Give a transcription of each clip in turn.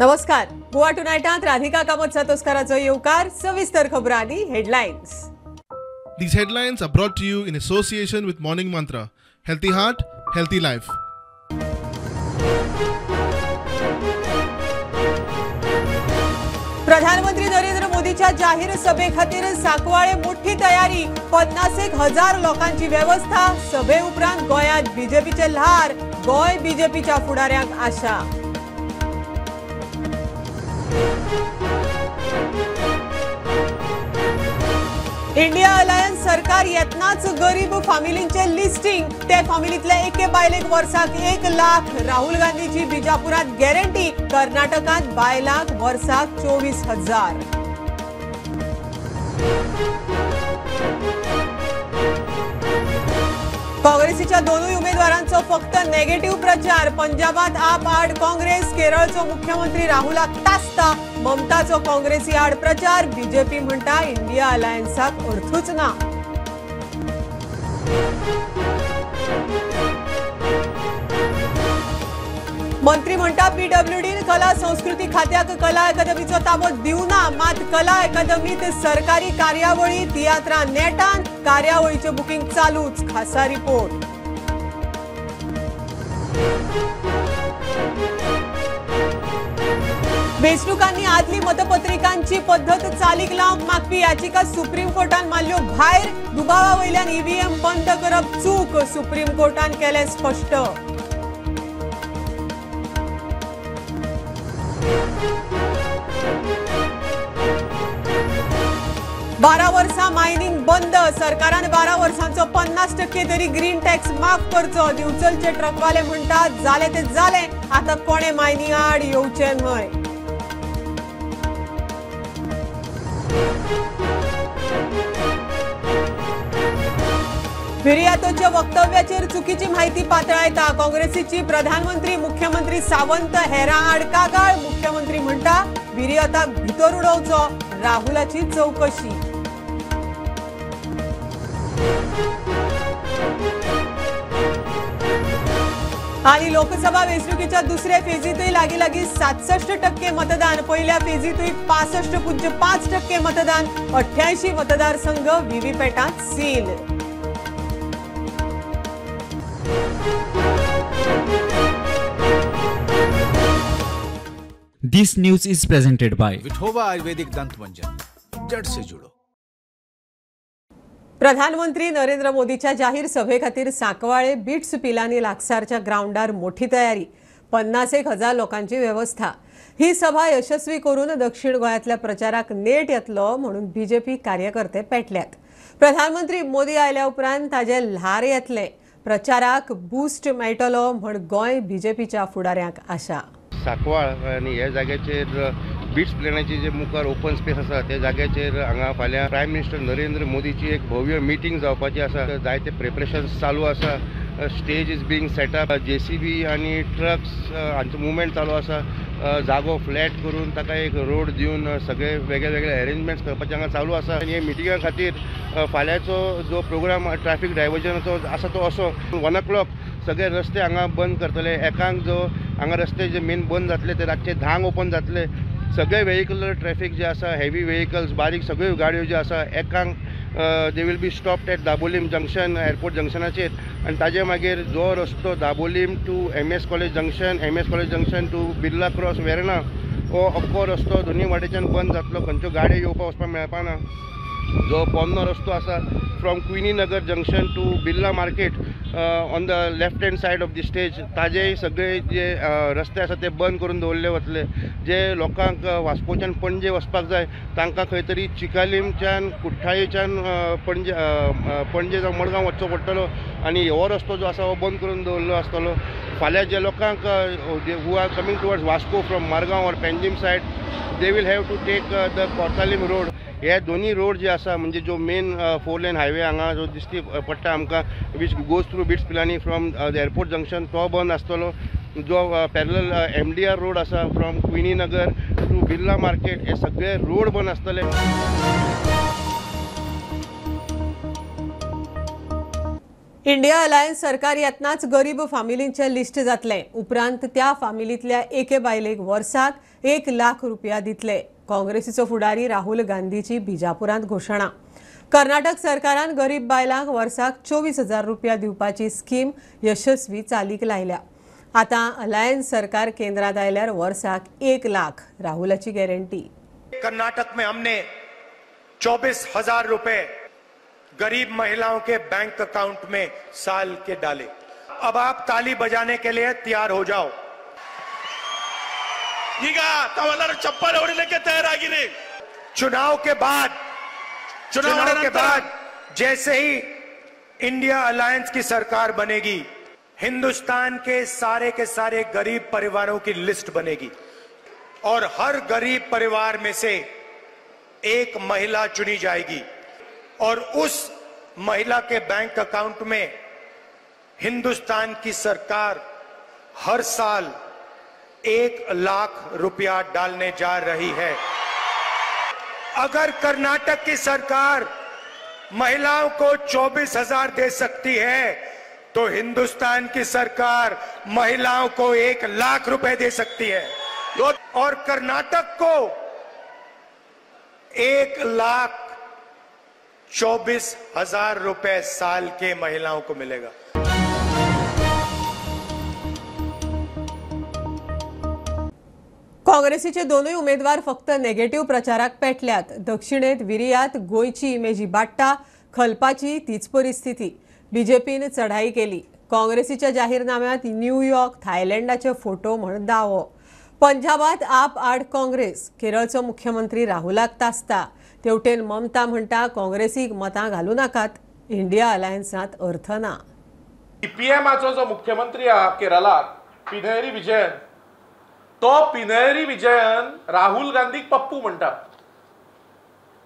नमस्कार, गोवा टुनायटांत राधिका कामत सातोस्काराचो येवकार. सविस्तर खबरांनी headlines. These headlines are brought to you in association with Morning Mantra. Healthy heart, healthy life. प्रधानमंत्री नरेंद्र मोदीच्या जाहीर सभेखातीर सांकवाळे मोठी तयारी. 50,000 लोकांची व्यवस्था. सभे उपरांत गोंयांत बीजेपीचे ल्हार. गोंय बीजेपीच्या फुडाऱ्यांक आशा. इंडिया अलायन्स सरकार येतनाच गरीब फामिलींचे लिस्टिंग. ते फामिलींतले एके बायलेक वर्साक 1 लाख. राहुल गांधीची बिजापुरात गॅरंटी. कर्नाटकांत बायलांक वर्साक 24,000. काँग्रेसीच्या दोनूय उमेदवारांचो फक्त नेगेटिव्ह प्रचार. पंजाबात आप आड काँग्रेस. केरळचो मुख्यमंत्री राहुलाक तासता. ममताचो काँग्रेसी आड प्रचार. बीजेपी म्हणटा इंडिया अलायन्साक अर्थूच ना. मंत्री म्हणटा पीडब्ल्यूडीन कला संस्कृती खात्याक कला अकादमीचो ताबो दिवना. मात कला अकादमीत सरकारी कार्यावळी तियात्रां नेटान. कार्यावळीचे बुकिंग चालूच. खासा रिपोर्ट. वेंचणुकांनी आदली मतपत्रिकांची पद्दत चालीक लावंक मागपी याचिका सुप्रीम कोर्टान मारल्यो भायर. दुबावा वयल्यान ईव्हीएम बंद करप चूक. सुप्रीम कोर्टान केलें स्पश्ट. बारा वर्सां मायनिंग बंद. सरकारान 12 वर्सांचो 50% तरी ग्रीन टॅक्स माफ करचो. दिवचलचे ट्रकवाले म्हणटात जालें ते जालें, आतां कोणें मायनिंग आड येवचें न्हय. विरियातोच्या वक्तव्याचेर चुकीची माहिती पातळायता. काँग्रेसीची प्रधानमंत्री मुख्यमंत्री सावंत हेरां आड कागाळ. मुख्यमंत्री म्हणटा विरियाताक भितर उडोवचो. राहुलाची चौकशी. आणि लोकसभा वेंचणुकीच्या दुसऱ्या फेजीतूय लागीं लागीं 67% मतदान. पहिल्या फेजीतूय 65.5% मतदान. 88 मतदारसंघ व्हीव्हीपॅटांत seal. This news is presented by Vithoba Ayurvedic Dant Manjan. जड़ से जुड़ो. प्रधानमंत्री नरेंद्र मोदीच्या जाहीर सभेखातीर सांकवाळे बिट्स पिलानी लागसारच्या ग्राउंडार मोठी तयारी. 50,000 लोकांची व्यवस्था. ही सभा यशस्वी करून दक्षिण गोंयांतल्या प्रचाराक नेट येतलो म्हणून बीजेपी कार्यकर्ते पेटल्यात. प्रधानमंत्री मोदी आयल्या उपरांत ताजे ल्हार येतले. प्रचाराक बूस्ट मेळटलो म्हण गोंय बीजेपीच्या फुडाऱ्यांक आशा. सांकवाळ आनी ह्या जाग्याचेर बीच प्लॅनाची जे मुखार ओपन स्पेस आसा त्या जाग्याचेर हांगा फाल्यां प्रायम मिनिस्टर नरेंद्र मोदीची एक भव्य मिटींग जावपाची आसा. जायते प्रिपरेशन्स चालू आसा. Stage is being set up. JCB आनी ट्रक्स हांचो मुवमेंट चालू आसा. जागो फ्लॅट करून ताका एक रोड दिवन सगळे वेगळे वेगळे अरेंजमेंट्स करपाचे हांगा चालू आसा. आनी हे मिटिंगा खातीर फाल्यांचो जो प्रोग्राम ट्रॅफिक डायवर्जनाचो आसा तो असो 1 o'clock सगळे रस्ते हांगा बंद करतले. एकांक जो हांगा रस्ते जे मेन बंद जातले ते रातचे 10 ओपन जातले. सगळे वेहिकुलर ट्रॅफिक जे आसा, हेवी वेहिकल्स, बारीक सगळ्यो गाडयो ज्यो आसा एकांक they will be stopped at Dabolim junction, airport जंक्शनाचेर. आनी ताजे मागीर जो रस्तो Dabolim to MS college junction, MS college junction to Birla cross Verna, हो अख्खो रस्तो दोनूय वाटेच्यान बंद जातलो. खंयच्यो गाडयो येवपा वचपाक मेळपा ना. जो पोन्नो रस्तो आसा from Queeny Nagar junction to Birla market on the left hand side of the stage, ताजे सगळे जे रस्ते आसा ते बंद करून दवरले वतले. जे लोकांक वास्कोच्यान पणजे वचपाक जाय तांकां खंय तरी चिकालीमच्यान कुठ्ठाळेच्यान पणजे पणजे जावं मडगांव वचचो पडटलो आनी हो रस्तो जो आसा हो बंद करून दवरलो आसतलो. फाल्यां जे लोकांक who are coming towards Vasco from Margao or Panjim side, they will have to take the Cortalim road. हे दोन्ही रोड जे आसा म्हणजे जो मेन 4 लेन हायवे हांगा जो दिश्टी पडटा आमकां, which goes through BITS Pilani from the airport junction, तो बंद आसतलो. जो पॅरलल MDR road आसा from Queeny Nagar to Birla market, हे सगळे रोड बंद आसतले. इंडिया अलायन्स सरकार येतनाच गरीब फामिलींचें लिस्ट जातलें. उपरांत त्या फामिलींतल्या एके बायलेक वर्साक 1 लाख रुपया दितले. काँग्रेसीचो फुडारी राहुल गांधीची बिजापुरांत घोशणा. कर्नाटक सरकारान गरीब बायलांक वर्साक 24,000 रुपया दिवपाची स्कीम यशस्वी चालीक लायल्या. आतां अलायन्स सरकार केंद्रात आयल्यार वर्साक 1 लाख, राहुलाची गॅरंटी. कर्नाटक में हमने 24,000 रुपए गरीब महिलाओं के बैंक अकाउंट में साल के डाले. अब आप ताली बजाने के लिए तैयार हो जाओ. चप्पल ಹೊಡಿಲಿಕ್ಕೆ ತಯಾರಾಗಿರಿ. चुनाव के बाद जैसे ही इंडिया अलायंस की सरकार बनेगी, हिंदुस्तान के सारे गरीब परिवारों की लिस्ट बनेगी और हर गरीब परिवार में से एक महिला चुनी जाएगी और उस महिला के बैंक अकाउंट में हिंदुस्तान की सरकार हर साल 1 लाख रुपया डालने जा रही है. अगर कर्नाटक की सरकार महिलाओं को 24,000 दे सकती है तो हिंदुस्तान की सरकार महिलाओं को 1 लाख रुपए दे सकती है और कर्नाटक को 1,24,000 रुपए साल के महिलाओं को मिलेगा. काँग्रेसीचे दोनूय उमेदवार फक्त नेगेटिव्ह प्रचाराक पेटल्यात. दक्षिणेत विरियात गोंयची इमेज इबाडटा, खलपाची तीच परिस्थिती. बीजेपीन चढाई केली. काँग्रेसीच्या जाहीरनाम्यात न्यूयॉर्क, थायलंडाचे फोटो म्हण दावो. पंजाबात आप आड काँग्रेस. केरळचो मुख्यमंत्री राहुलाक तासता. तेवटेन ममता म्हणटा काँग्रेसीक मतां घालू नाकात, इंडिया अलायन्सांत अर्थ ना. सीपीएमाचो जो मुख्यमंत्री आहा केरळाक पिनयरी विजयन, तो पिनयरी विजयन राहुल गांधीक पप्पू म्हणटा.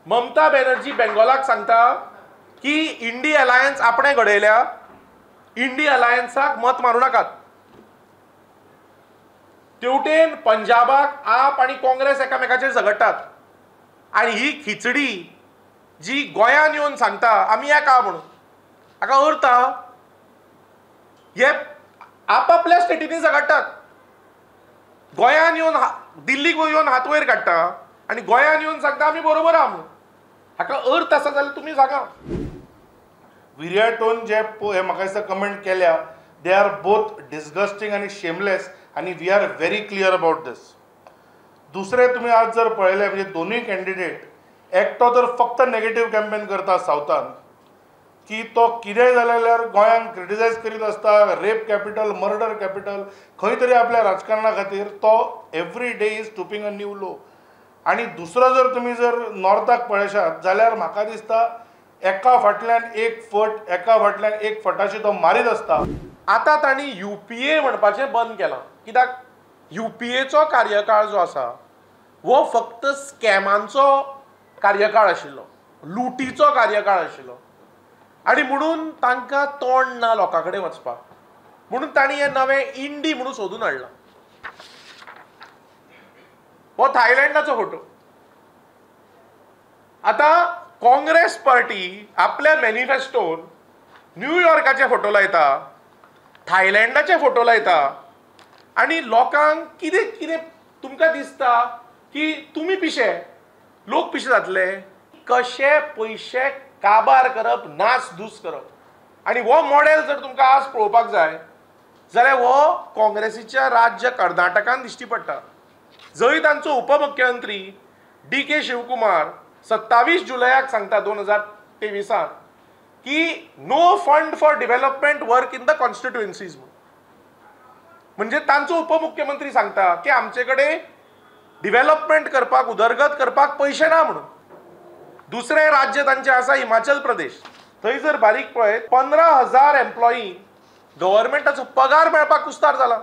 ममता बॅनर्जी बेंगॉलाक सांगता की इंडी अलायन्स आपणे घडयल्या, इंडी अलायन्साक मत मारूं नाकात. तेवटेन पंजाबाक आप आनी काँग्रेस एकामेकाचेर झगडटात आनी ही खिचडी जी गोंयान येवन सांगता आमी एका म्हणून, हाका अर्थ आहा? हे आपापल्या स्टेटींनी झगडटात. गोंयान येवन दिल्लीक येवन हात वयर काडटा आनी गोंयान येवन सांगता आमी बरोबर आहा म्हणून. हाका अर्थ आसा जाल्यार तुमी सांगा. विरियाटोन जे हे म्हाका दिसता कमेंट केल्या, they are both disgusting आनी शेमलेस आनी we are very clear about this. दुसरें तुमी आज जर पळयलें म्हणजे दोनूय कॅन्डिडेट, एकटो तर फक्त नेगेटीव कॅम्पेन करता सावथान, की तो कितेंय जालें जाल्यार गोंयांक क्रिटिसायज करीत आसता, रेप कॅपिटल, मर्डर कॅपिटल, खंय तरी आपल्या राजकारणा खातीर तो every day is stooping a new low. आनी दुसरो जर तुमी जर नॉर्थाक पळयशात जाल्यार म्हाका दिसता एका फाटल्यान एक फट, एका फाटल्यान एक फटाशी तो मारीत आसता. आतां तांणी युपीए म्हणपाचें बंद केलां, कित्याक युपीएचो कार्यकाळ जो आसा हो फक्त स्कॅमांचो कार्यकाळ आशिल्लो, लुटीचो कार्यकाळ आशिल्लो आनी म्हणून तांकां तोंड ना लोकां कडेन वचपाक, म्हणून तांणी हें नवें इंडी म्हणून सोदून हाडलां. हो थायलंडाचो फोटो. आतां काँग्रेस पार्टी आपल्या मॅनिफेस्टोन न्यूयॉर्काचे फोटो लायता, थायलंडाचे फोटो लायता आनी लोकांक कितें कितें तुमकां दिसता की तुमी पिशे, लोक पिशे जातले. कशे पयशे काबार करप, नासधूस करप. आनी हो मॉडेल जर तुमकां आज पळोवपाक जाय जाल्यार हो काँग्रेसीच्या राज्य कर्नाटकान दिश्टी पडटा, जंय तांचो उपमुख्यमंत्री डी के शिवकुमार 27 जुलयाक सांगता 2023 की no fund for development work in the constituencies. म्हणजे तांचो उपमुख्यमंत्री सांगता की आमचे कडेन डिव्हलपमेंट करपाक, उदरगत करपाक पयशे ना म्हणून. दुसरें राज्य तांचें आसा हिमाचल प्रदेश, थंय जर बारीक पळयत 15,000 एम्प्लॉई गव्हर्मेंटाचो पगार मेळपाक कुस्तार जाला.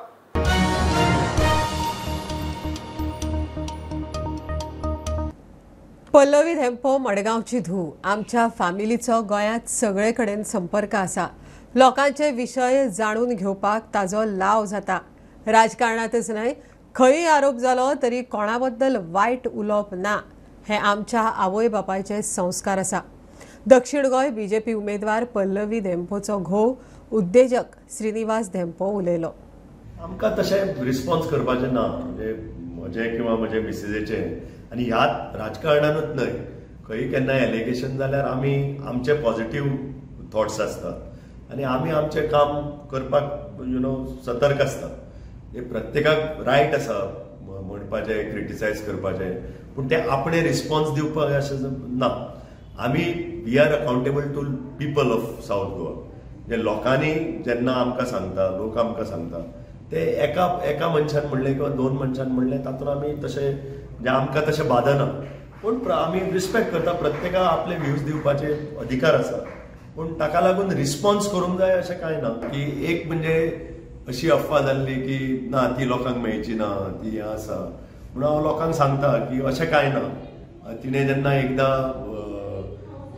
पल्लवी धेंपो मडगांवची धूव. आमच्या फामिलीचो गोंयांत सगळे कडेन संपर्क आसा. लोकांचे विशय जाणून घेवपाक ताजो लाव जाता. राजकारणांतच न्हय, खंय आरोप जालो तरी कोणा बद्दल वायट उलोवप ना, हे आमच्या आवय बापायचे संस्कार आसा. दक्षिण गोंय बीजेपी उमेदवार पल्लवी धेंपोचो घोव उद्देजक श्रीनिवास धेंपो उलयलो. आमकां तशें रिस्पॉन्स करपाचें ना, म्हणजे म्हजें किंवा म्हजे मिसेसीचें, आनी ह्या राजकारणानूच न्हय, खंय केन्ना एलिगेशन जाल्यार आमी आमचे पॉझिटिव्ह थॉट्स आसतात आनी आमी आमचें काम करपाक you know सतर्क आसतात. प्रत्येकाक रायट आसा म्हणपाचें, क्रिटिसायज करपाचें, पूण ते आपणे रिस्पॉन्स दिवपाक अशें ना. आमी we are accountable to people of South Goa. म्हणजे लोकांनी जेन्ना आमकां सांगता, लोक आमकां सांगता, ते एका एका मनशान म्हणलें किंवा दोन मनशान म्हणलें तातूंत आमी तशें म्हणजे आमकां तशें बादना, पूण आमी रिस्पेक्ट करता. प्रत्येकाक आपले व्यूज दिवपाचे अधिकार आसा, पूण ताका लागून रिस्पॉन्स करूंक जाय अशें कांय ना. की एक म्हणजे अशी अफवा जाल्ली की ना ती लोकांक मेळची ना, ती आसा, म्हणून हांव लोकांक सांगता की अशें कांय ना. तिणें जेन्ना एकदां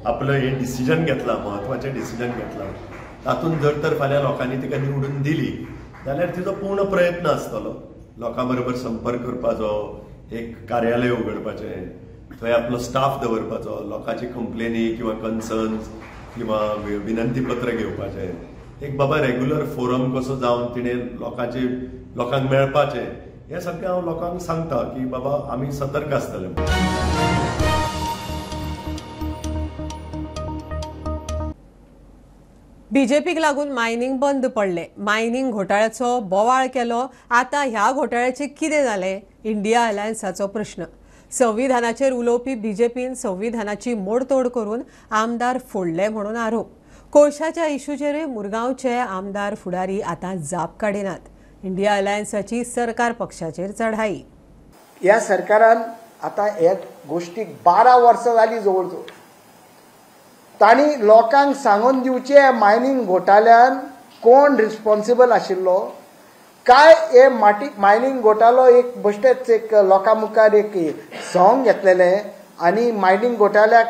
आपलं हें डिसिजन घेतलां, म्हत्वाचें डिसिजन घेतलां, तातूंत जर तर फाल्यां लोकांनी तिका निवडून दिली जाल्यार तिचो पूर्ण प्रयत्न आसतलो लोकां बरोबर संपर्क करपाचो, एक कार्यालय उगडपाचें, थंय आपलो स्टाफ दवरपाचो, लोकांची कंप्लेनी किंवा कन्सर्न्स किंवा विनंती पत्र घेवपाचें, एक बाबा रेगुलर फोरम कसो जावन तिणें लोकांचे लोकांक मेळपाचें, हें सगळें हांव लोकांक सांगता की बाबा आमी सतर्क आसतले. बीजेपीक लागून मायनिंग बंद पडले, मायनिंग घोटाळ्याचो बोवाळ केलो, आतां ह्या घोटाळ्याचें कितें जालें? इंडिया अलायन्साचो प्रश्न. संविधानाचेर उलोवपी बीजेपीन संविधानाची मोडतोड करून आमदार फोडले म्हणून आरोप. कोळशाच्या इशूचेरूय मुरगांवचे आमदार फुडारी आतां जाप काडिनात. इंडिया अलायन्साची सरकार पक्षाचेर चढाई. ह्या सरकारान आतां ह्या गोष्टीक 12 वर्सां जालीं जवळ जवळ. तांणी लोकांक सांगून दिवचें मायनिंग घोटाळ्यान कोण रिस्पॉन्सिबल आशिल्लो, काय हे माटी मायनिंग घोटाळो एक बेश्टेच एक लोकां मुखार एक सॉंग घेतलेलें आनी मायनिंग घोटाळ्याच्या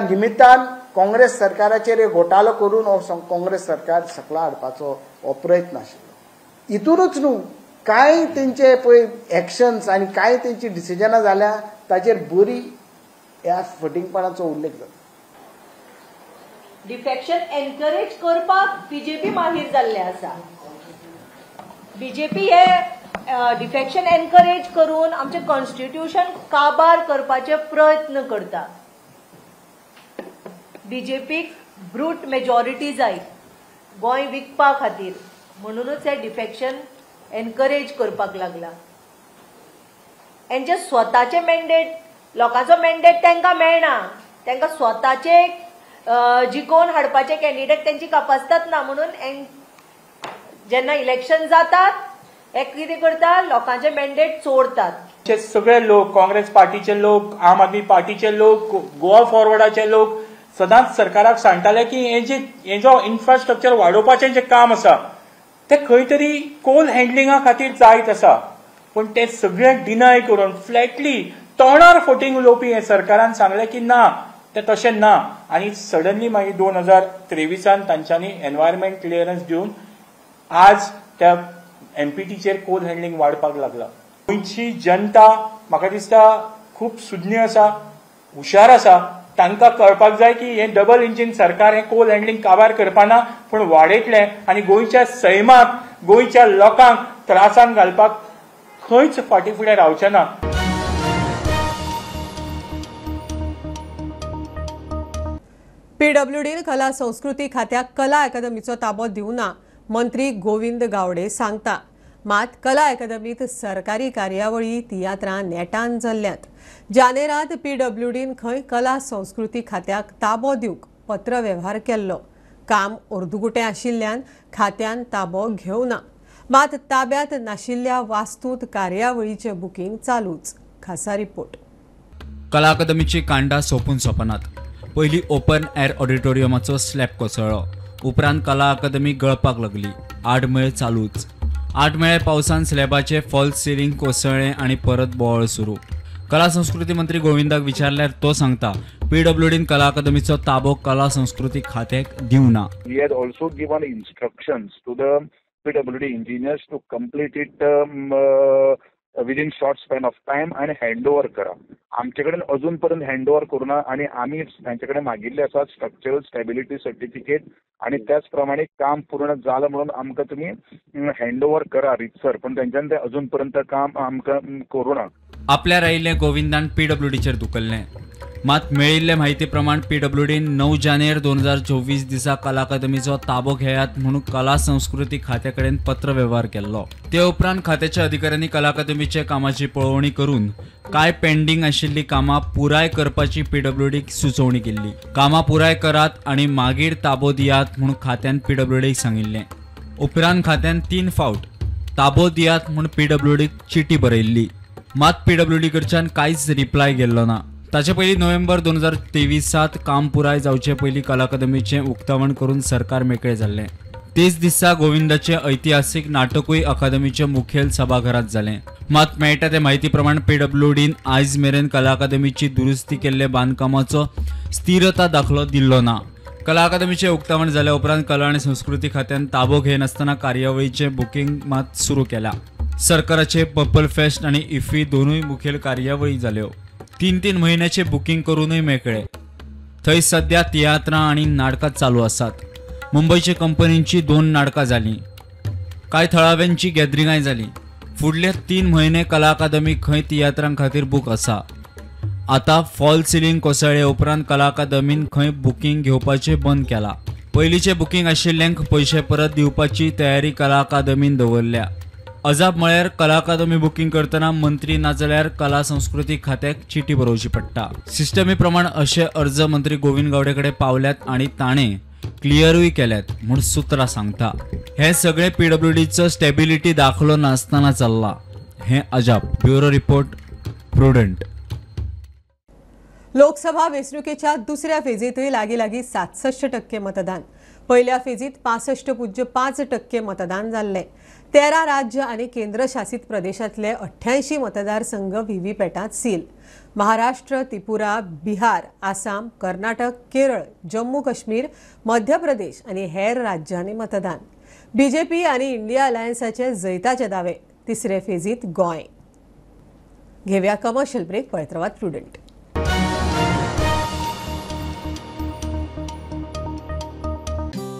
निमित्तान काँग्रेस सरकाराचेर एक घोटाळो करून हो काँग्रेस सरकार सकला हाडपाचो हो प्रयत्न आशिल्लो. हितूनच न्हू कांय तेंचे पळय एक्शन्स आनी कांय तेंची डिसिजनां जाल्या ताचेर बरी ह्या फटींगपणाचो उल्लेख जाता. डिफेक्शन एनकरेज करपाक बीजेपी माहीर जाल्ले आसा. बीजेपी हे डिफेक्शन एनकरेज करून आमचें कॉन्स्टिट्यूशन काबार करपाचे प्रयत्न करता. बीजेपीक ब्रूट मेजॉरिटी जाय गोंय विकपा खातीर, म्हणूनच हे डिफेक्शन एनकरेज करपाक लागला. हेंचे स्वताचे मॅन्डेट, लोकांचो मॅन्डेट तांकां मेळना, तांकां स्वताचे जिखोवन हाडपाचे कॅन्डिडेट तेंची कापासतात ना, म्हणून जेन्ना इलेक्शन जातात हे कितें करता, लोकांचे मॅन्डेट चोरतात. सगळे लोक, काँग्रेस पार्टीचे लोक, आम आदमी पार्टीचे लोक, गोवा फॉरवर्डाचे लोक सदांच सरकाराक सांगताले की हे जे हे जो इन्फ्रास्ट्रक्चर वाडोवपाचें जें काम आसा तें खंय तरी कोल हँडलिंगा खातीर जायत आसा, पूण तें सगळें डिनाय करून फ्लॅटली तोंडार फोटींग उलोवपी हे सरकारान सांगलें की ना, तें तशें ना. आनी सडनली मागीर 2023 तांच्यांनी एनवायरमेंट क्लियरन्स दिवन आज त्या एमपीटीचेर कोल हँडलिंग वाडपाक लागला. गोंयची जनता म्हाका दिसता खूब सुज्ञ आसा, हुशार आसा, तांकां कळपाक जाय की हें डबल इंजीन सरकार हें कोल हँडलिंग काबार करपाना, पूण वाडयतलें आनी गोंयच्या सैमाक, गोंयच्या लोकांक त्रासान घालपाक खंयच फाटीं फुडें रावचें ना. पीडब्ल्यूडीन कला संस्कृती खात्याक कला अकादमीचो ताबो दिवना, मंत्री गोविंद गावडे सांगता. मात कला अकादमीत सरकारी कार्यावळी, तियात्रां नेटान चल्ल्यात. जानेरात पीडब्ल्यूडीन खंय कला संस्कृती खात्याक ताबो दिवंक पत्रवेव्हार केल्लो. काम अर्दुगुटें आशिल्ल्यान खात्यान ताबो घेवना. मात ताब्यात नाशिल्ल्या वास्तूंत कार्यावळीचें बुकींग चालूच. खासा रिपोर्ट. कला अकादमीची कांडा सोंपून सोंपनात. पयलीं ओपन एअर ऑडिटोरियमाचो स्लॅब कोसळ्ळो, उपरांत कला अकादमी गळपाक लागली. आडमेळ चालूच. आडमेळे पावसान स्लॅबाचे फॉल्स सिलिंग कोसळ्ळें आनी परत बोवाळ सुरू. कला संस्कृती मंत्री गोविंदाक विचारल्यार तो सांगता, पीडब्ल्यूडीन कला अकादमीचो ताबो कला संस्कृती खात्याक दिवना. He had also given instructions to the PWD engineers to complete it Within short span of time आनी हँड ओवर करा. आमचे कडेन अजून पर्यंत हँड ओवर करूना आनी आमी तांचे कडेन मागिल्ले आसा स्ट्रक्चरल स्टेबिलिटी सर्टिफिकेट आनी त्याच प्रमाणे काम पूर्ण जालां म्हणून आमकां तुमी हँड ओवर करा रितसर, पण तेंच्यान तें अजून पर्यंत काम आमकां करूना. आपल्यार आयिल्लें गोविंदान पीडब्ल्यूडीचेर धुकल्लें. मात मेळिल्ले म्हायती प्रमाण पीडब्ल्यूडीन 9 जानेर 2024 दिसा कला अकादमीचो ताबो घेयात म्हणून कला संस्कृती खात्या कडेन पत्रवेव्हार केल्लो. ते उपरांत खात्याच्या अधिकाऱ्यांनी कला अकादमीच्या कामाची पळोवणी करून कांय पेंडींग आशिल्ली कामां पुराय करपाची पीडब्ल्यूडीक सुचोवणी केल्ली. कामां पुराय करात आनी मागीर ताबो दियात म्हूण खात्यान पीडब्ल्यूडीक सांगिल्लें. उपरांत खात्यान 3 फावट ताबो दियात म्हूण पीडब्ल्यूडीक चिटी बरयल्ली. मात पीडब्ल्यूडी कडच्यान कांयच रिप्लाय गेल्लो ना. ताचे पयलीं नोव्हेंबर 2023 काम पुराय जावचे पयलीं कला अकादमीचें उक्तावण करून सरकार मेकळें जाल्लें. तेच दिसा गोविंदाचें ऐतिहासीक नाटकूय अकादमीच्या मुखेल सभाघरांत जालें. मात मेळटा ते म्हायती प्रमाण पीडब्ल्यूडीन आयज मेरेन कला अकादमीची दुरुस्ती केल्ले बांदकामाचो स्थिरता दाखलो दिल्लो ना. कला अकादमीचें उक्तावण जाल्या उपरांत कला आनी संस्कृती खात्यान ताबो घेनासतना कार्यावळीचें बुकींग मात सुरू केलां. सरकाराचे पर्पल फेस्ट आनी इफ्फी दोनूय मुखेल कार्यावळी जाल्यो. 3-3 म्हयन्याचे बुकींग करूनय मेकळे. थंय सध्या तियात्रां आनी नाटकां चालू आसात. मुंबयचे कंपनींची 2 नाटकां जालीं. कांय थळाव्यांची गॅदरिंगांय जालीं. फुडले 3 म्हयने कला अकादमी खंय तियात्रां खातीर बूक आसा. आतां फॉल सिलींग कोसळ्ळे उपरांत कला अकादमीन खंय बुकींग घेवपाचें बंद केलां. पयलींचें बुकींग आशिल्ल्यांक पयशे परत दिवपाची तयारी कला अकादमीन दवरल्या. अजाप म्हळ्यार कला अकादमी बुकींग करतना मंत्री नाजाल्यार कला संस्कृती खात्याक चिटी बरोवची पडटा. सिस्टमी प्रमाण अशे अर्ज मंत्री गोविंद गावडे कडेन पावल्यात आनी ताणें क्लियरूय केल्यात म्हूण सुत्रां सांगता. हें सगळें पीडब्ल्यूडीचो स्टेबिलिटी दाखलो नासतना चल्लां हें अजाप. Bureau report, Prudent. Lok Sabha वेंचणुकेच्या दुसऱ्या फेजीतूय लागीं लागीं 67% मतदान. पयल्या फेजीत 65.5% मतदान जाल्लें. 13 राज्य आनी केंद्रशासित प्रदेशांतले 88 मतदारसंघ व्हीव्हीपॅटांत सील. महाराष्ट्र, त्रिपुरा, बिहार, आसाम, कर्नाटक, केरळ, जम्मू काश्मीर, मध्य प्रदेश आनी हेर राज्यांनी मतदान. बीजेपी आनी इंडिया अलायन्साचे जैताचे दावे. तिसरे फेजीत गोंय. घेवया कमर्शियल ब्रेक. पळयत रावात प्रुडंट.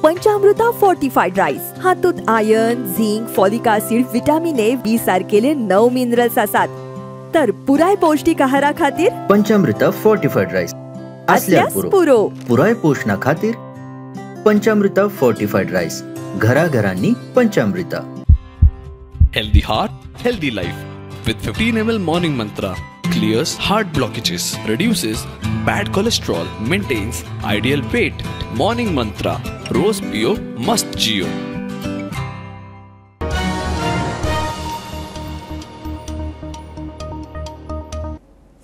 पंचामृता फोर्टिफाईड राईस हातूंत iron, zinc, folic acid, vitamin A, B सारकेले 9 मिनरल्स आसात. तर पुराय पौष्टिक आहारा खातीर पंचामृता फोर्टिफाईड राईस असल्यास पुरो. पुराय पोषणा खातीर पंचामृता फोर्टिफाईड राईस, घराघरांनी Panchamrita. Healthy heart, healthy life with 15 ml Morning Mantra clears heart blockages, reduces bad cholesterol, maintains ideal weight. Morning Mantra, रोज पियो मस्त जियो.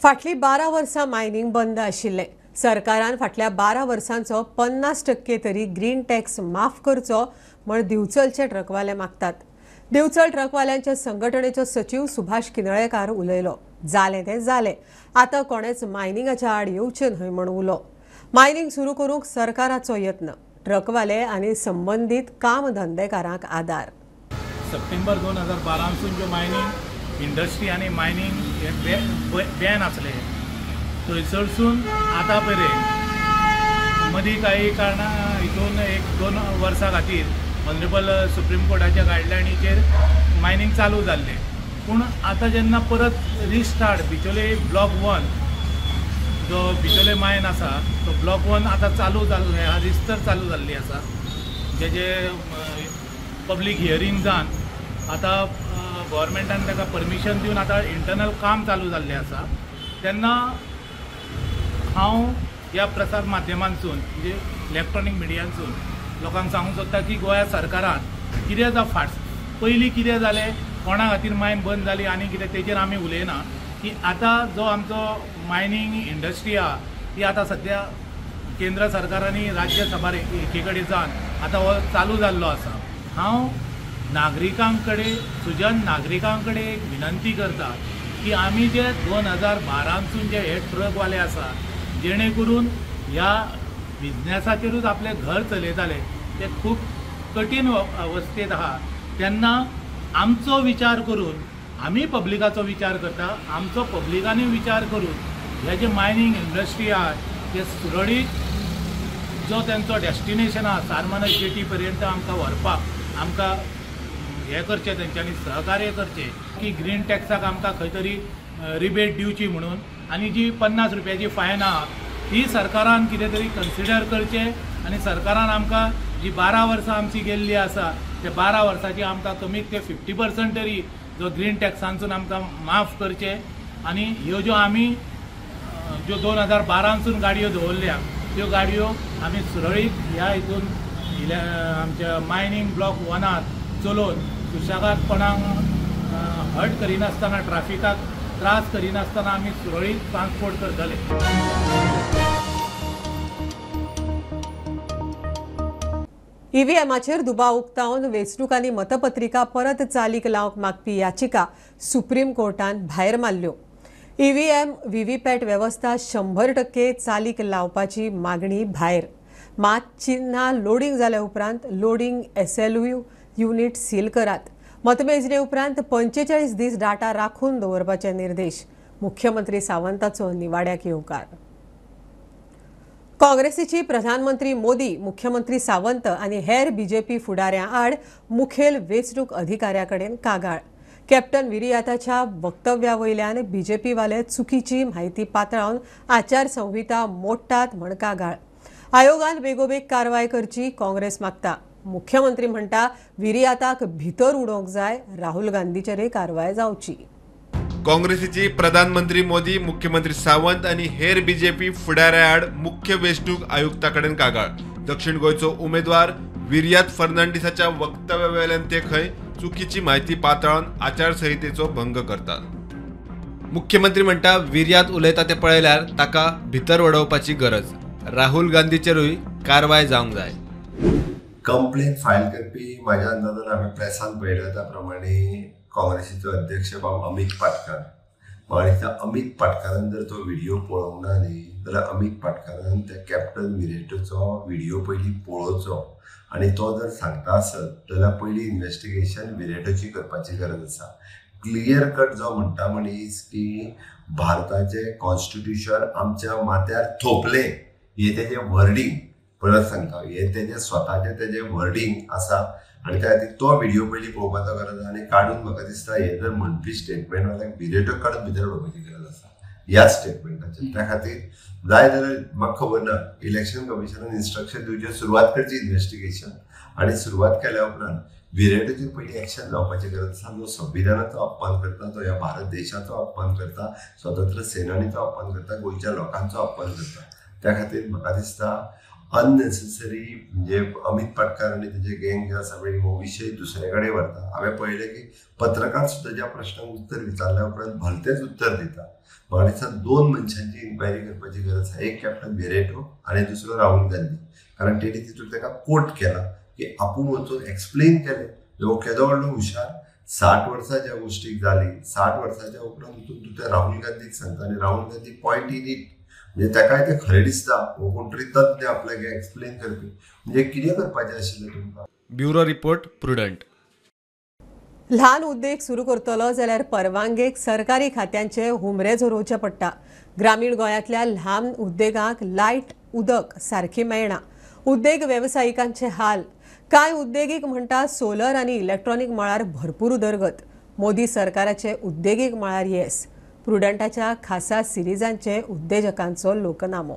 फाटली 12 वर्सां मायनिंग बंद आशिल्लें. सरकारान फाटल्या 12 वर्सांचो 50% तरी ग्रीन टॅक्स माफ करचो म्हण दिवचलचे ट्रकवाले मागतात. दिवचल ट्रकवाल्यांच्या संघटनेचो सचीव सुभाष किनळेकार उलयलो. जालें तें जालें, आतां कोणेच मायनिंगाच्या आड येवचें न्हय म्हण उलो. मायनिंग सुरू करूंक सरकाराचो यत्न. ट्रकवाले आनी संबंदीत काम धंदेकारांक आदार. सप्टेंबर 2012 ज्यो मायनिंग इंडस्ट्री आनी मायनिंग हे बॅन आसले थंयसरसून आतां मेरेन मदीं काही कारणां हितून 1-2 वर्सां खातीर ऑनरेबल सुप्रीम कोर्टाच्या गायडलायनीचेर मायनिंग चालू जाल्लें. पूण आतां जेन्ना परत रिस्टार्ट बिचोले ब्लॉक 1 जो बिचोले मायन आसा तो ब्लॉक 1 आतां चालू जाल्ले आहा, रिस्तर चालू जाल्ली आसा, जेजे पब्लीक हियरींग जावन आतां गव्हर्मेंटान ताका परमिशन दिवन आतां इंटरनल काम चालू जाल्लें आसा. तेन्ना हांव ह्या प्रसार माध्यमांतसून म्हणजे इलेक्ट्रॉनीक मिडियांतसून लोकांक सांगूंक सोदता की गोंया सरकारान कितें जावं फाट पयलीं कितें जालें, कोणा खातीर मायन बंद जाली आनी कितें तेजेर आमी उलयना की आतां जो आमचो मायनींग इंडस्ट्री आहा ती आतां सद्या केंद्र सरकार आनी राज्य सभा एके कडेन जावन आतां हो चालू जाल्लो आसा. हांव नागरिकां कडेन, सुजन नागरिकां कडेन एक विनंती करता की आमी जे 2012 जे हे ट्रकवाले आसा जेणे करून ह्या बिजनेसाचेरूच आपलें घर चलयताले ते खूब कठीण अवस्थेंत आहा, तेन्ना आमचो विचार करून आमी पब्लिकाचो विचार करता, आमचो पब्लिकांनी विचार करून हे जे मायनींग इंडस्ट्री आहा ते सुरळीत जो तेंचो डेस्टिनेशन आहा सारमानस जेटी पर्यंत आमकां व्हरपाक आमकां हें करचें, तेंच्यांनी सहकार्य करचें की ग्रीन टॅक्साक आमकां खंय तरी रिबेट दिवची म्हणून आनी जी 50 रुपयाची फायन आहा ती सरकारान कितें तरी कन्सिडर करचें आनी सरकारान आमकां जी 12 वर्सां आमची गेल्ली आसा ते 12 वर्साची आमकां कमीत ते 50% तरी जो ग्रीन टॅक्सांसून आमकां माफ करचें. आनी ह्यो ज्यो आमी ज्यो 2012सून गाडयो दवरल्या त्यो गाडयो आमी सुरळीत ह्या हितून आमच्या मायनींग ब्लॉक 1 चलोवन सुशेगाद कोणाक हर्ट करिनासतना ट्राफिकाक त्रास करिनासतना आमी सुरळीत ट्रान्सपोर्ट करतले. ईव्हीएमाचेर दुबाव उक्तावन वेंचणुकांनी मतपत्रिका परत चालीक लावंक मागपी याचिका सुप्रीम कोर्टान भायर मारल्यो. ईव्हीएम व्हीव्हीपॅट वेवस्था 100% चालीक लावपाची मागणी भायर. मात चिन्हां लोडींग जाल्या उपरांत लोडींग एसएलयू युनिट सील करात. मतमेजणे उपरांत 45 दीस डाटा राखून दवरपाचे निर्देश. मुख्यमंत्री सावंताचो निवाड्याक येवकार. काँग्रेसीची प्रधानमंत्री मोदी, मुख्यमंत्री सावंत आनी हेर बीजेपी फुडाऱ्यां आड मुखेल वेंचणूक अधिकाऱ्या कडेन कागाळ. कॅप्टन विरियाताच्या वक्तव्या वयल्यान बीजेपीवाले चुकीची म्हायती पातळावन आचारसंहिता मोडटात म्हण कागाळ. आयोगान बेगोबेग कारवाय करची काँग्रेस मागता. मुख्यमंत्री म्हणटा विरियाताक भितर उडोवंक जाय, राहुल गांधीचेरय कारवाय जावची. काँग्रेसीची प्रधानमंत्री मोदी, मुख्यमंत्री सावंत आनी हेर बीजेपी फुडाऱ्या आड मुख्य वेंचणूक आयुक्ता कडेन कागाळ. दक्षिण गोंयचो उमेदवार विरियात फर्नांडीसाच्या वक्तव्या वेल्यान ते खंय चुकीची म्हायती पातळावन आचारसंहितेचो भंग करतात. मुख्यमंत्री म्हणटा विरियात उलयता ते पळयल्यार ताका भितर वडोवपाची गरज. राहुल गांधीचेरूय कारवाय जावंक जाय. कंप्लेन फायल करपी म्हाज्या अंदाजान हांवें प्रेसान पळयल्या त्या प्रमाणे काँग्रेसीचो अध्यक्ष बाब अमीत पाटकार. म्हाका दिसता अमीत पाटकारान जर तो व्हिडियो पळोवंक ना न्ही जाल्यार अमीत पाटकारान त्या कॅप्टन विरेटोचो व्हिडियो पयलीं पळोवचो आनी तो जर सांगता आसत जाल्यार पयलीं इन्वेस्टिगेशन विरेटोची करपाची गरज आसा. क्लियर कट जो म्हणटा मनीस की भारताचें कॉन्स्टिट्युशन आमच्या माथ्यार थोपलें हें तेजें वर्डींग परत सांगता, हें तेजें स्वताचें तेजें वर्डींग आसा आनी त्या खातीर तो व्हिडियो पयलीं पळोवपाचो गरज आसा. आनी काडून म्हाका दिसता हें जर म्हणपी स्टेटमेंट जाल्यार विरेटो काडून भितर उडोवपाची गरज आसा ह्या स्टेटमेंटाचेर. त्या खातीर जाय जाल्यार म्हाका खबर ना, इलेक्शन कमिशनान इन्स्ट्रक्शन दिवचें, सुरवात करची इन्वेस्टिगेशन आनी सुरवात केल्या उपरांत विरेटोचेर पयलीं एक्शन जावपाची गरज आसा. जो संविधानाचो अपमान करता, तो ह्या भारत देशाचो अपमान करता, स्वतंत्र सेनानीचो अपमान करता, गोंयच्या लोकांचो अपमान करता. त्या खातीर म्हाका दिसता अननेसेसरी म्हणजे अमीत पाटकार आनी तेजे गँग जे आसा पळय हो विशय दुसरे कडेन व्हरता. हांवें पळयलें की पत्रकार सुद्दां ज्या प्रश्नाक उत्तर विचारल्या उपरांत भलतेंच उत्तर दिता. म्हाका दिसता 2 मनशांची इन्क्वायरी करपाची गरज आसा, एक कॅप्टन विरेटो आनी दुसरो राहुल गांधी. कारण तेणी तितून ताका कोट केला की आपूण वचून एक्सप्लेन केलें. हो केदो व्हडलो हुशार, 60 वर्सां ज्या गोश्टीक जाली, 60 वर्साच्या उपरांत वचून तूं त्या राहुल गांधीक सांगता आनी Rahul Gandhi point in it म्हणजे ताकाय तें खरें दिसता हो कोण तरी तज्ञ आपल्याक एक्सप्लेन करपी. म्हणजे कितें करपाचें आशिल्लें तुमकां. Bureau report, Prudent. ल्हान उद्देग सुरू करतलो जाल्यार परवानगेक सरकारी खात्यांचे हुमरे झरोवचे पडटा. ग्रामीण गोंयांतल्या ल्हान उद्देगांक लायट उदक सारकी मेळना. उद्देग वेवसायिकांचे हाल. कांय उद्देगीक म्हणटा सोलर आनी इलेक्ट्रॉनिक मळार भरपूर उदरगत. मोदी सरकाराचे उद्देगीक मळार येस. प्रुडंटाच्या खासा सिरिजांचे उद्देजकांचो लोकनामो.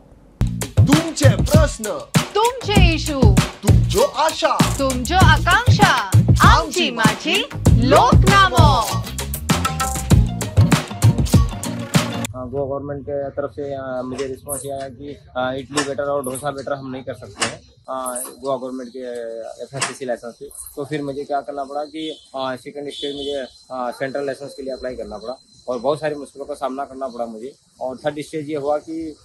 तुमचे प्रश्न, तुमचे इशू, तुमच्यो आशा, तुमच्यो आकांक्षा, आमची माझी लोकनामो. गोवा गवर्नमेंट के तरफ से मुझे रिस्पॉन्स ये आया कि इडली बेटर और डोसा बेटर हम नहीं कर सकते हैं Goa government K FSSC licence से. तो फिर मुझे क्या करना पड़ा कि सेकंड स्टेज मुझे सेंट्रल लाइसेंस के लिए अप्लाई करना पड़ा और बहुत सारी मुश्किलों का सामना करना पड़ा मुझे. और थर्ड स्टेज ये हुआ कि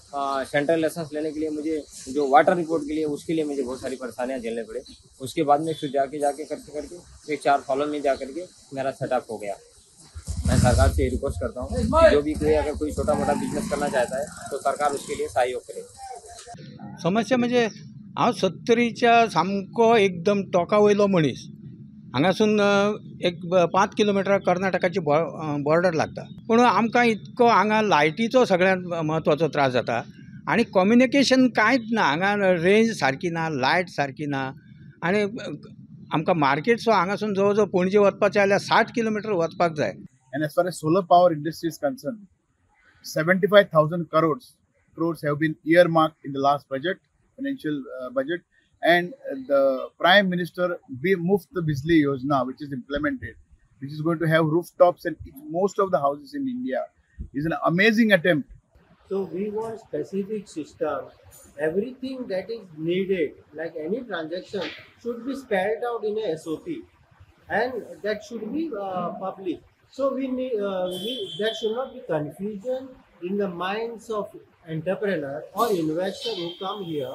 सेंट्रल लाइसेंस लेने के लिए मुझे जो वाटर रिपोर्ट के लिए उसके लिए मुझे बहुत सारी परेशानियाँ झेलने पड़े. उसके बाद में फिर जाके जाके करके करके एक 4 सालों में जा करके मेरा सेटअप हो गया. मैं सरकार से रिक्वेस्ट करता हूँ कि जो भी कोई अगर कोई छोटा मोटा बिजनेस करना चाहता है तो सरकार उसके लिए सहयोग करे. समस्या म्हणजे हांव 70च्या सामको एकदम टोका वयलो मनीस. हांगासून एक 5 किलोमिटर कर्नाटकाची बॉर्डर लागता. पूण आमकां इतको हांगा लायटीचो सगळ्यांत म्हत्वाचो त्रास जाता आनी कम्युनिकेशन कांयच ना. हांगा रेंज सारकी ना, लायट सारकी ना आनी आमकां मार्केट सो हांगासून जवळ जवळ पणजे वचपाचें जाल्यार 60 किलोमिटर वचपाक जाय. And as far as solar power industry is concerned, 75,000 crores have been earmarked in the last budget, financial budget, and the Prime Minister Muft Bijli Yojana, which is implemented, which is going to have rooftops and most of the houses in India, is an amazing attempt. So we want specific system. Everything that is needed, like any transaction, should be spelled out in a SOP, and that should be public. So we need, there should not be confusion in the minds of entrepreneur or investor who come here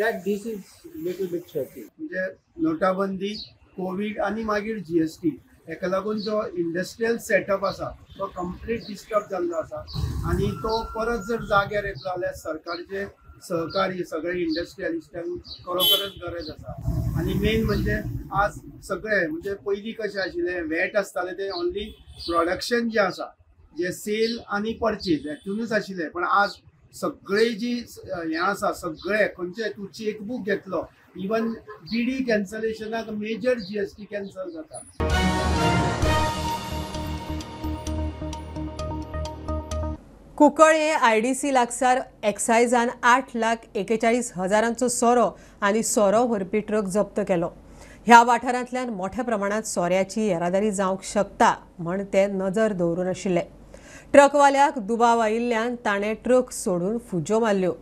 that this is little bit tricky. म्हणजे नोटाबंदी, Covid आणि मागीर GST हेका लागून जो industrial setup आसा तो complete disturb जाल्लो आसा आनी तो परत जर जाग्यार येतलो जाल्यार सरकारचे सहकार्य सगळे इंडस्ट्रियलिस्टांक खरोखरच गरज आसा. आनी मेन म्हणजे आज सगळे म्हणजे पयलीं कशें आशिल्लें वॅट आसतालें तें ओनली प्रोडक्शन जें आसा जे सेल आनी परचेज हेतूनच आशिल्लें, पण आज सगळे जी हें आसा सगळे खंयचे तूं चेकबूक घेतलो, इवन बीडी कॅन्सलेशनाक मेजर GST cancel जाता. कुंकळ्ळे IDC लागसार एक्सायजान 8,41,000 सोरो आनी सोरो व्हरपी ट्रक जप्त केलो. ह्या वाठारांतल्यान मोठ्या प्रमाणात सोऱ्याची येरादारी जावंक शकता म्हण ते नजर दवरून आशिल्ले. ट्रकवाल्याक दुबाव आयिल्ल्यान ताणें ट्रक सोडून फुज्यो मारल्यो.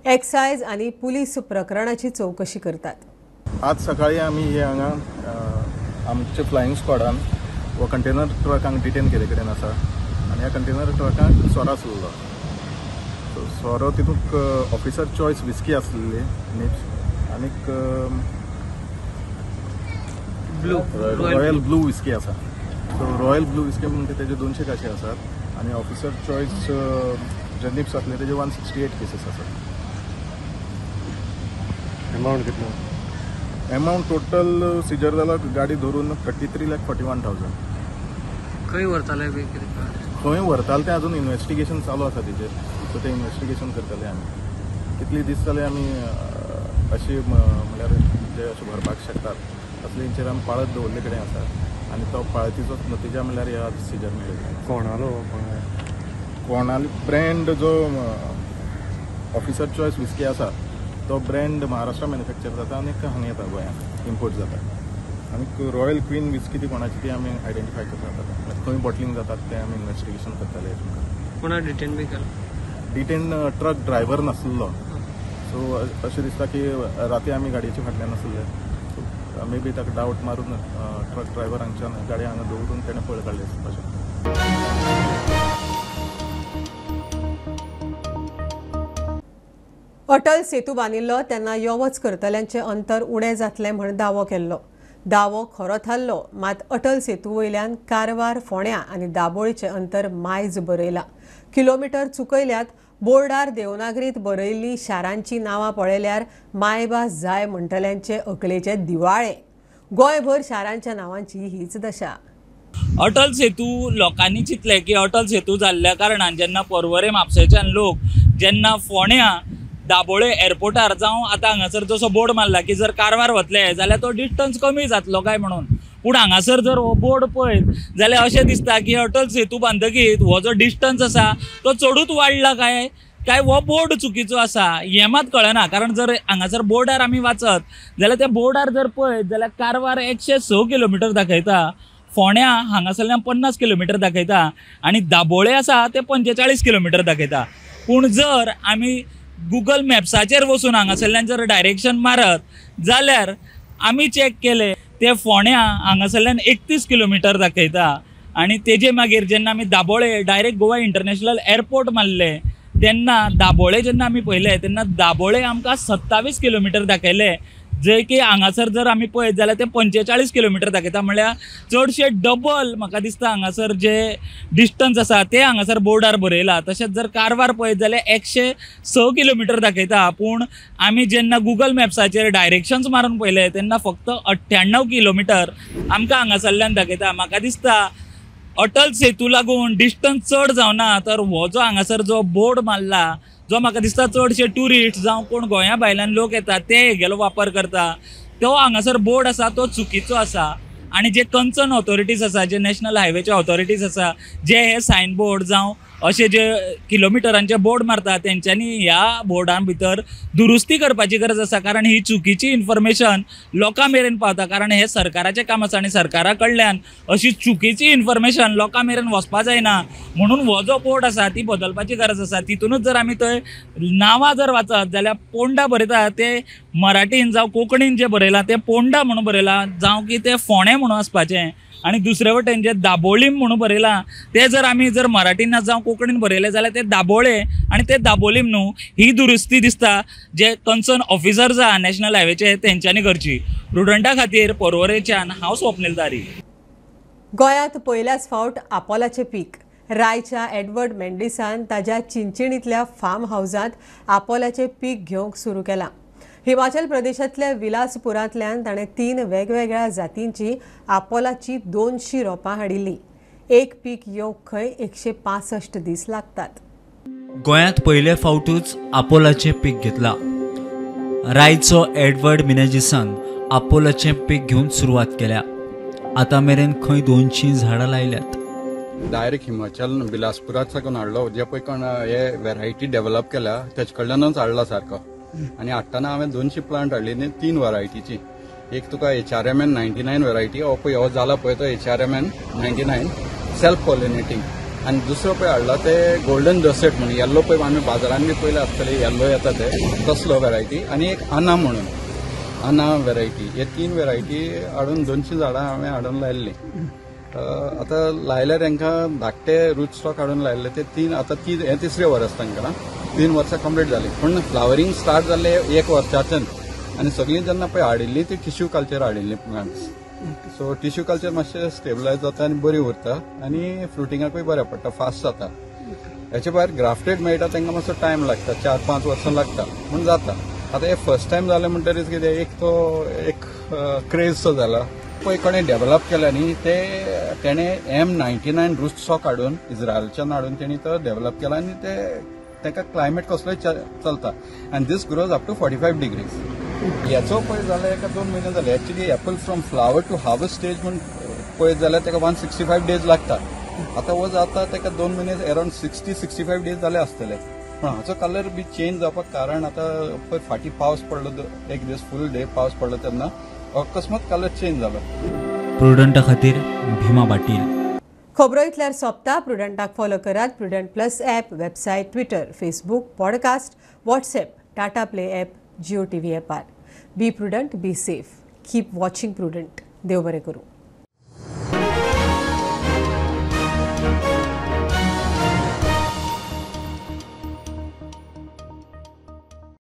एक्सायज आनी पुलीस प्रकरणाची चवकशी करतात. आज सकाळी आमी हे हांगा आमचे फ्लायिंग स्क्वॉडान हो कंटेनर ट्रक हांगा डिटेन केल्ले कडेन आसा आनी ह्या कंटेनर ट्रकाक सोरो आसलेलो. सो सोरो तितूंत ऑफिसर चॉयस विस्की आसलेली निप्स आनीक ब्लू रॉयल ब्लू विस्की आसा. सो रॉयल ब्लू विस्की म्हणटा तेजे 200 काशे आसात आनी ऑफिसर चॉयस जे निप्स आसले तेजे 168 केसीस आसात. एमावंट कितलो? एमावंट टोटल सिजर जाला गाडी धरून 33,41,000. खंय व्हरताले बी कितें? खंय व्हरताले तें अजून इन्वेस्टिगेशन चालू आसा तेजेर. सो तें इन्वेस्टिगेशन करतले आमी. कितले दीस जाले आमी अशी म्हणल्यार जे अशें व्हरपाक शकतात असले हेंचेर आमी पाळत दवरले कडेन आसा आनी तो पाळतीचो नतिजा म्हणल्यार ह्या सिजर मेळिल्लो. कोणालो कोणालो ब्रँड जो ऑफिसर चॉयस विस्की आसा तो ब्रँड महाराष्ट्रा मॅन्युफॅक्चर जाता आनी हांगा येता गोंयांत इम्पोर्ट जाता. आनी रॉयल क्वीन विस्की ती कोणाची ती आमी आयडेंटिफाय करतात, खंय बॉटलिंग जातात तें आमी इन्वेस्टिगेशन करताले. कोणा डिटेन बी केलो? डिटेन ट्रक ड्रायव्हर नासलो. सो अशें दिसता की राती आमी गाडयेच्या फाटल्यान आसले, सो मे बी ताका डावट मारून ट्रक ड्रायव्हर हांगच्यान गाडी हांगा दवरून तेणें पळ काडली आसपाक शकता. अटल सेतू बांदिल्लो तेन्ना यो वच करतल्यांचें अंतर उणें जातलें म्हण दावो केल्लो. दावो खरो थारलो, मात अटल सेतू वयल्यान कारवार, फोंड्या आनी दाबोळीचें अंतर मायज बरयलां. किलोमिटर चुकयल्यात. बोर्डार देवनागरीत बरयल्ली शारांची नांवां पळयल्यार मायभास जाय म्हणटल्यांचे अकलेचे दिवाळे. गोंयभर शारांच्या नांवांची हीच दशा. अटल सेतू लोकांनी चिंतलें की अटल सेतू जाल्ल्या कारणान जेन्ना पर्वरे म्हापशेच्यान लोक जेन्ना फोंड्या दाबोळे एअरपोर्टार जावं आतां हांगासर जसो बोर्ड मारला की जर कारवार वतले जाल्यार तो डिस्टन्स कमी जातलो काय म्हणून, पूण हांगासर जर हो बोर्ड पळयत जाल्यार अशें दिसता की अटल सेतू बांदतकीच हो जो डिस्टन्स आसा तो चडूच वाडला काय काय हो बोर्ड चुकीचो आसा हें मात कळना. कारण जर हांगासर बोर्डार आमी वाचत जाल्यार त्या बोर्डार जर पळयत जाल्यार कारवार 106 किलोमिटर दाखयता, फोंड्या हांगासरल्यान 50 किलोमिटर दाखयता आनी दाबोळे आसा ते 45 किलोमिटर दाखयता. पूण जर आमी गुगल मॅप्साचेर वचून हांगासरल्यान जर डायरेक्शन मारत जाल्यार आमी चॅक केले ते फोंड्या हांगासरल्यान 31 किलोमिटर दाखयता आनी तेजे मागीर जेन्ना आमी Dabolim direct Goa international airport मारले तेन्ना दाबोळे जेन्ना आमी पळयले तेन्ना दाबोळे आमकां 27 किलोमिटर दाखयले. जे की हांगासर जर आमी पळयत जाल्यार ते 45 किलोमिटर दाखयता, म्हणल्यार चडशे डबल म्हाका दिसता हांगासर जे डिस्टन्स आसा ते हांगासर बोर्डार बरयला. तशेंच जर कारवार पळयत जाल्यार 106 किलोमिटर दाखयता, पूण आमी जेन्ना गुगल मॅप्साचेर डायरेक्शन्स मारून पळयले तेन्ना फक्त 98 किलोमिटर आमकां हांगासरल्यान दाखयता. म्हाका दिसता अटल सेतू लागून डिस्टन्स चड जावना, तर हो जो हांगासर जो बोर्ड मारला जो म्हाका दिसता चडशे ट्युरिस्ट जावं कोण गोंया भायल्यान लोक येता ते हेगेलो वापर करता, तो हांगासर बोर्ड आसा तो चुकीचो आसा. आनी जे कन्सर्न ऑथॉरिटीज आसा, जे नॅशनल हायवेचे ऑथॉरिटीज आसा, जे हे सायन बोर्ड जावं अशे जे किलोमिटरांचे बोर्ड मारता तेंच्यांनी ह्या बोर्डां भितर दुरुस्ती करपाची गरज आसा, कारण ही चुकीची इन्फॉर्मेशन लोकां मेरेन पावता. कारण हे सरकाराचें काम आसा आनी सरकारा कडल्यान अशी चुकीची इन्फॉर्मेशन लोकां मेरेन वचपा जायना, म्हणून हो जो बोर्ड आसा ती बदलपाची गरज आसा. तितूनच जर आमी थंय नांवां जर वाचत जाल्यार पोंडा बरयता ते मराठीन जावं कोंकणीन जें बरयलां तें पोंडा म्हणून बरयलां, जावं की तें फोंडें म्हणून आसपाचें, आनी दुसरे वटेन जे दाबोळीम म्हणून बरयलां ते जर आमी जर मराठीन जावं कोंकणीन बरयलें जाल्यार ते दाबोळे आनी ते दाबोलीम न्हू. ही दुरुस्ती दिसता जे कन्सर्न ऑफिसर्स आहा नॅशनल हायवेचे तेंच्यांनी करची. प्रुडंटा खातीर पर्वरेच्यान हांव स्वप्नील तारी. गोंयांत पयल्याच फावट आपोलाचें पीक. रायच्या एडवर्ड मेंडिसान ताज्या चिंचिणींतल्या फार्म हावजांत आपोलाचें पीक घेवंक सुरू केलां. हिमाचल प्रदेशांतल्या विलासपुरांतल्यान ताणें 3 वेगवेगळ्या जातींची आपोलाची 200 रोपां हाडिल्लीं. एक पीक येवंक खंय 165 दीस लागतात. गोंयांत पयले फावटूच आपोलाचें पीक घेतलां. रायचो एडवर्ड मिनेजिसान आपोलाचें पीक घेवन सुरवात केल्या. आतां मेरेन खंय 200 झाडां लायल्यात. डायरेक्ट हिमाचल बिलासपुरात साकून हाडलो, जे पळय कोण हे व्हेरायटी डेव्हलप केल्या तेचे कडल्यानूच हाडला सारको. आनी हाडटना हांवें 200 प्लांट हाडली 3 व्हरायटीची. एक तुका HRMN 99 variety, हो पळय हो जाला पळय तो HRMN 99 self pollinating. आनी दुसरो पळय हाडला ते गोल्डन डसेट म्हणून, येल्लो पळय आमी बाजारान बी पयले आसतले येल्लो येता ते तसलो व्हरायटी, आनी एक आना म्हणून आना व्हरायटी. हे 3 व्हरायटी हाडून 200 झाडां हांवें हाडून लायल्लीं. आतां लायल्यार तांकां धाकटे रूट स्टॉक हाडून लायल्ले ते 3, आतां हें तिसरें वर्स तांकां, 3 वर्सां कंप्लीट जालीं. पूण फ्लावरींग स्टार्ट जाल्लें 1 वर्साच्यान. आनी सगळीं जेन्ना पळय हाडिल्ली ती टिश्यू कल्चर हाडिल्ली प्लांट्स. सो टिश्यू कल्चर मातशें स्टेबलायज जाता आनी बरी उरता आनी फ्रुटिंगाकूय बरें पडटा, फास्ट जाता. हेचे भायर ग्राफ्टेड मेळटा तांकां मातसो टायम लागता, 4-5 वर्सां लागता पूण जाता. आतां हें फर्स्ट टायम जालें म्हणटरीच कितें एक तो एक क्रेज सो जाला. पळय कोणें डेव्हलप केला न्ही ते तेणें M99 root stock हाडून इस्रायलच्यान हाडून तेणी तो डेव्हलप केला आनी ते ताका क्लायमेट कसलोय चलता. आनी this grows up to 45 degrees. हेचो पळय जाल्यार एका 2 म्हयने जाले. Actually apple from flower to harvest stage म्हूण पळयत जाल्यार ताका 165 डेज लागता. आतां हो जाता ताका 2 म्हयने अरावंड 60-65 डेज जाले आसतले. पूण हाचो कलर बी चेंज जावपाक कारण आतां पळय फाटीं पावस पडलो, एक दीस फूल डे पावस पडलो तेन्ना अकस्मात कलर चेंज जालो. प्रुडंटा खातीर भीमा पाटील. खबरो इतल्यार सोंपता. प्रुडंटाक फॉलो करात Prudent plus app, website, Twitter, Facebook, podcast, WhatsApp, Tata Play app, Jio TV ॲपार. Be prudent, be safe, keep watching Prudent. देव बरें करूं.